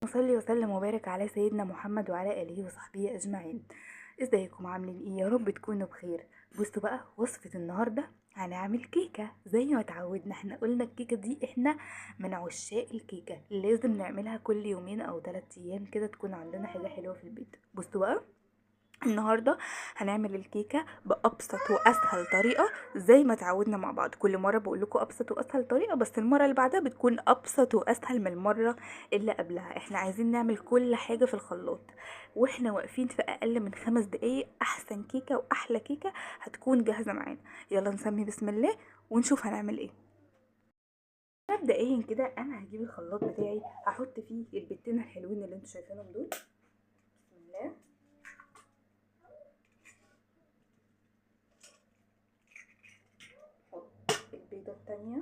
صلي وسلم وبارك على سيدنا محمد وعلى آله وصحبه أجمعين. ازيكم عاملين ايه؟ يا رب تكونوا بخير. بصوا بقى وصفة النهاردة هنعمل كيكة زي ما اتعودنا. احنا قلنا الكيكة دي احنا من عشاق الكيكة، لازم نعملها كل يومين او 3 ايام كده، تكون عندنا حاجة حلوة في البيت. بصوا بقى النهاردة هنعمل الكيكة بأبسط وأسهل طريقة زي ما تعودنا مع بعض. كل مرة بقول لكم أبسط وأسهل طريقة، بس المرة اللي بعدها بتكون أبسط وأسهل من المرة اللي قبلها. احنا عايزين نعمل كل حاجة في الخلاط واحنا واقفين في أقل من 5 دقايق. أحسن كيكة وأحلى كيكة هتكون جاهزة معانا. يلا نسمي بسم الله ونشوف هنعمل ايه. مبدئيا كده أنا هجيب الخلاط بتاعي، هحط فيه البيضتين الحلوين اللي انتوا شايفينهم دول. بسم الله. البيضة التانية.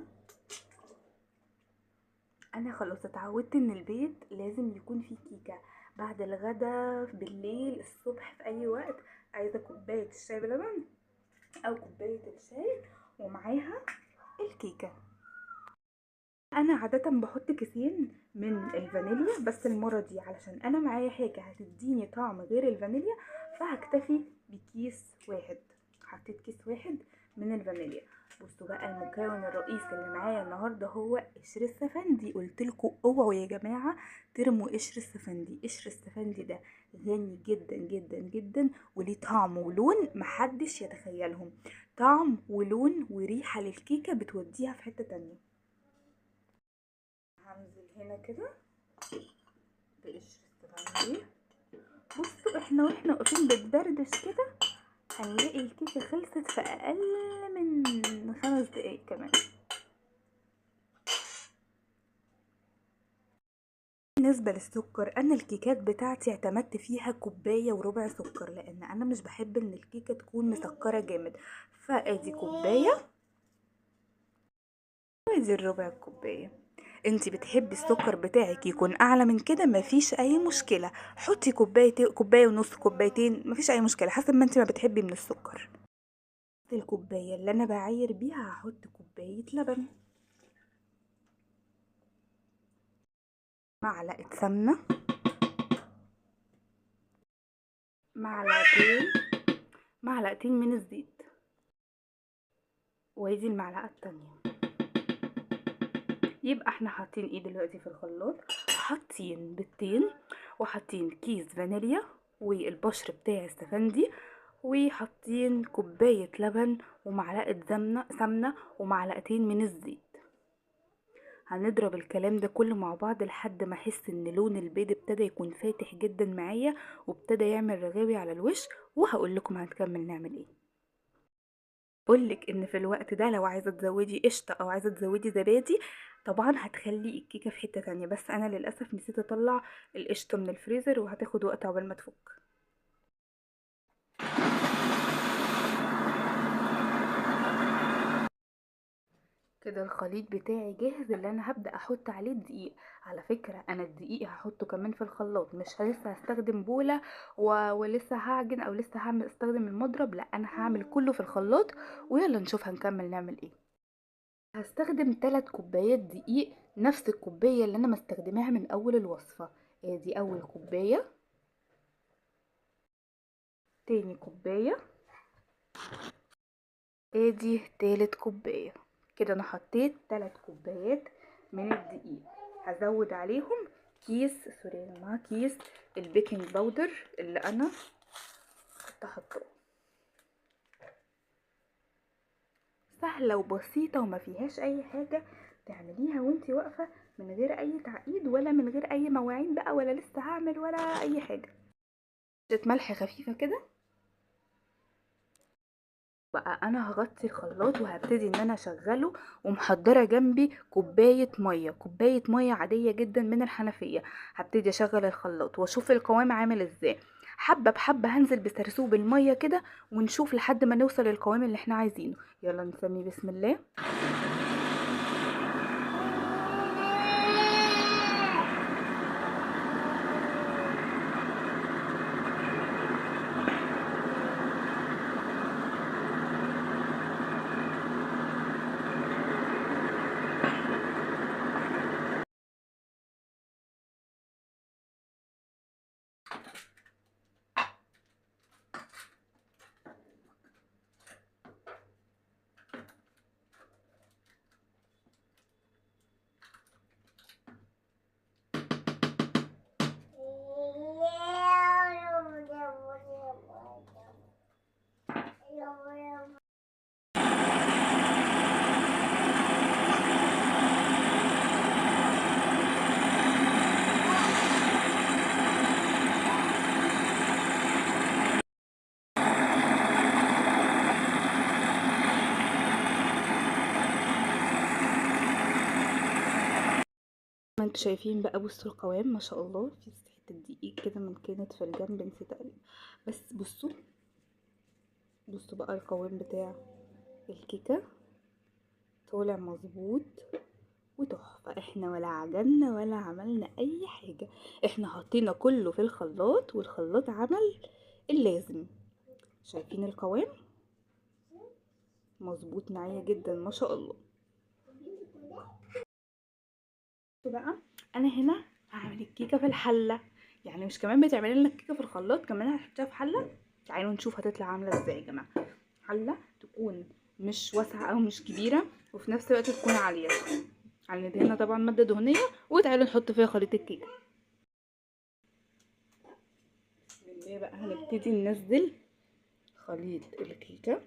انا خلاص اتعودت ان البيت لازم يكون فيه كيكة بعد الغدا، بالليل، الصبح، في اي وقت. عايزة كوباية الشاي بلبن او كوباية الشاي ومعاها الكيكة. انا عادة بحط كيسين من الفانيليا، بس المرة دي علشان انا معايا حاجة هتديني طعم غير الفانيليا فهكتفي بكيس واحد. حطيت كيس واحد من الفانيليا. بصوا بقى المكون الرئيسي اللي معايا النهارده هو قشر السفندي. قلت لكم اوعوا يا جماعة ترموا قشر السفندي. قشر السفندي ده غني جدا جدا جدا، وليه طعم ولون محدش يتخيلهم. طعم ولون وريحه للكيكه بتوديها في حتة تانية. هنزل هنا كده بقشر السفندي. بصوا احنا واحنا واقفين بندردش كده هنلاقي الكيكة خلصت في أقل من 5 دقايق كمان. بالنسبة للسكر، أنا الكيكات بتاعتي اعتمدت فيها 1.25 كوباية سكر، لأن أنا مش بحب إن الكيكة تكون مسكرة جامد. فأدي كوباية وادي الربع كوباية. انتي بتحبي السكر بتاعك يكون اعلى من كده مفيش اي مشكلة، حطي كوبايتين، 1.5 كوباية، كوبايتين، مفيش اي مشكلة حسب ما انتي ما بتحبي من السكر. الكوباية اللي انا بعاير بيها هحط كوباية لبن، معلقه سمنه، معلقتين من الزيت، وادي المعلقة التانية. يبقى احنا حاطين ايه دلوقتي في الخلاط؟ حاطين بيضتين، وحاطين كيس فانيليا والبشر بتاع السفندي، وحاطين كوباية لبن ومعلقة سمنة ومعلقتين من الزيت. هنضرب الكلام ده كله مع بعض لحد ما احس ان لون البيض ابتدى يكون فاتح جدا معايا وابتدى يعمل رغاوي على الوش، وهقول لكم هنكمل نعمل ايه. بقولك ان في الوقت ده لو عايزه تزودي قشطه او عايزه تزودي زبادي طبعا هتخلي الكيكه في حتة تانية، بس انا للاسف نسيت اطلع القشطه من الفريزر وهتاخد وقت عقبال ما تفك. كده الخليط بتاعي جاهز اللي انا هبدا احط عليه الدقيق. على فكرة انا الدقيق هحطه كمان في الخلاط، مش لسه هستخدم بوله ولسه هعجن او لسه هعمل استخدم المضرب، لا انا هعمل كله في الخلاط. ويلا نشوف هنكمل نعمل ايه. هستخدم 3 كوبايات دقيق، نفس الكوباية اللي انا مستخدماها من اول الوصفة. ادي اول كوباية، تاني كوباية، ادي تالت كوباية. كده انا حطيت 3 كوبايات من الدقيق. هزود عليهم كيس، sorry يا جماعة، كيس ال baking powder اللي انا كنت حاطاه. سهلة وبسيطة وما فيهاش اي حاجة، تعمليها وانتي واقفة من غير اي تعقيد ولا من غير اي مواعين بقى ولا لسه هعمل ولا اي حاجة. ملح خفيفة كده. بقى انا هغطي الخلاط وهبتدي ان انا اشغله، ومحضره جنبي كوباية مية، كوباية مية عادية جدا من الحنفية. هبتدي اشغل الخلاط واشوف القوام عامل ازاي. حبه بحبه هنزل بسرسوب المية كده ونشوف لحد ما نوصل للقوام اللي احنا عايزينه. يلا نسمي بسم الله. انتم شايفين بقى، بصوا القوام ما شاء الله، في حتة دقيق كده من كانت في الجنب نسيت اقلب، بس بصوا بصوا بقى القوام بتاع الكيكه طالع مظبوط وتحفه. احنا ولا عجلنا ولا عملنا اي حاجة، احنا حطينا كله في الخلاط والخلاط عمل اللازم. شايفين القوام مظبوط معايا جدا ما شاء الله. بقى انا هنا هعمل الكيكه في الحلة، يعني مش كمان بتعملي لنا الكيكه في الخلاط، كمان هنحطها في حله. تعالوا نشوف هتطلع عامله ازاي يا جماعة. حله تكون مش واسعة او مش كبيرة، وفي نفس الوقت تكون عالية. هندهنها طبعا مادة دهنية، وتعالوا نحط فيها خليط الكيكه. بسم الله بقى هنبتدي ننزل خليط الكيكه.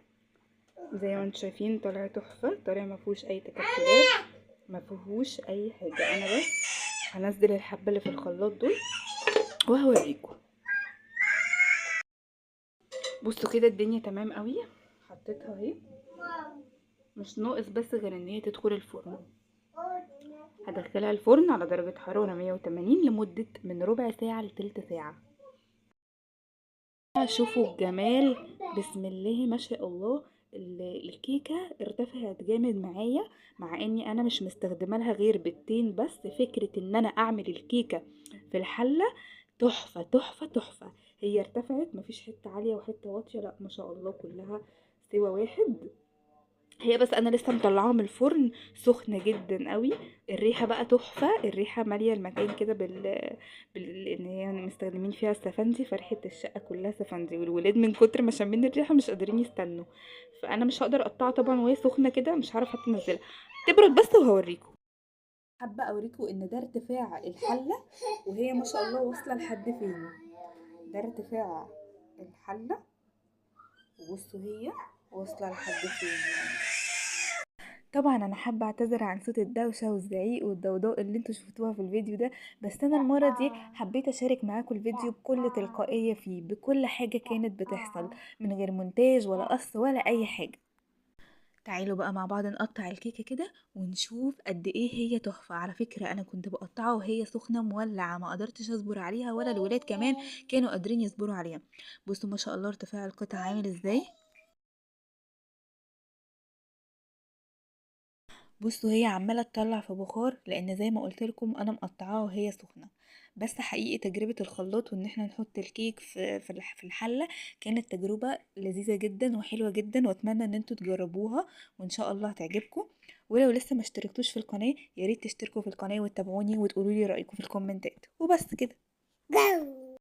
زي ما انتم شايفين طالع تحفة، طالع ما فيهوش اي تكتلات، ما فيهوش اي حاجة. انا بس هنزل الحبة اللي في الخلاط دول وهوريكم. بصوا كده الدنيا تمام قوي، حطيتها اهي، مش ناقص بس غير ان هي تدخل الفرن. هدخلها الفرن على درجه حرارة 180 لمدة من ربع ساعة لتلت ساعة. شوفوا الجمال، بسم الله ما شاء الله. الكيكه ارتفعت جامد معايا، مع اني انا مش مستخدمة لها غير بيضتين بس. فكرة ان انا اعمل الكيكه في الحلة تحفة تحفة تحفة. هي ارتفعت، مفيش حتة عالية وحتة واطية، لا ما شاء الله كلها سوا واحد. هي بس انا لسه مطلعاها من الفرن سخنة جدا قوي. الريحة بقى تحفة، الريحة ماليه المكان كده ان هي مستخدمين فيها السفندي، فرحه الشقة كلها سفندي، والولاد من كتر ما شامين الريحة مش قادرين يستنوا. فانا مش هقدر اقطعها طبعا وهي سخنة كده، مش هعرف حتى انزلها، تبرد بس وهوريكم. حابة اوريكم ان ده ارتفاع الحلة وهي ما شاء الله واصله لحد فين. ده ارتفاع الحلة، وبصوا هي واصله لحد فين. طبعا انا حابة اعتذر عن صوت الدوشة والزعيق والضوضاء اللي انتوا شفتوها في الفيديو ده، بس انا المرة دي حبيت اشارك معاكم الفيديو بكل تلقائية فيه، بكل حاجة كانت بتحصل من غير مونتاج ولا قص ولا اي حاجة. تعالوا بقى مع بعض نقطع الكيكه كده ونشوف قد ايه هي تحفة. على فكرة انا كنت بقطعها وهي سخنة مولعه، ما قدرتش اصبر عليها ولا الولاد كمان كانوا قادرين يصبروا عليها. بصوا ما شاء الله ارتفاع القطع عامل ازاي. بصوا هي عماله تطلع في بخار، لان زي ما قلت لكم انا مقطعاها وهي سخنة. بس حقيقي تجربه الخلاط وان احنا نحط الكيك في الحلة كانت تجربه لذيذة جدا وحلوه جدا، واتمنى ان انتوا تجربوها وان شاء الله هتعجبكم. ولو لسه ما اشتركتوش في القناة يا ريت تشتركوا في القناة وتتابعوني وتقولوا لي رايكم في الكومنتات. وبس كده.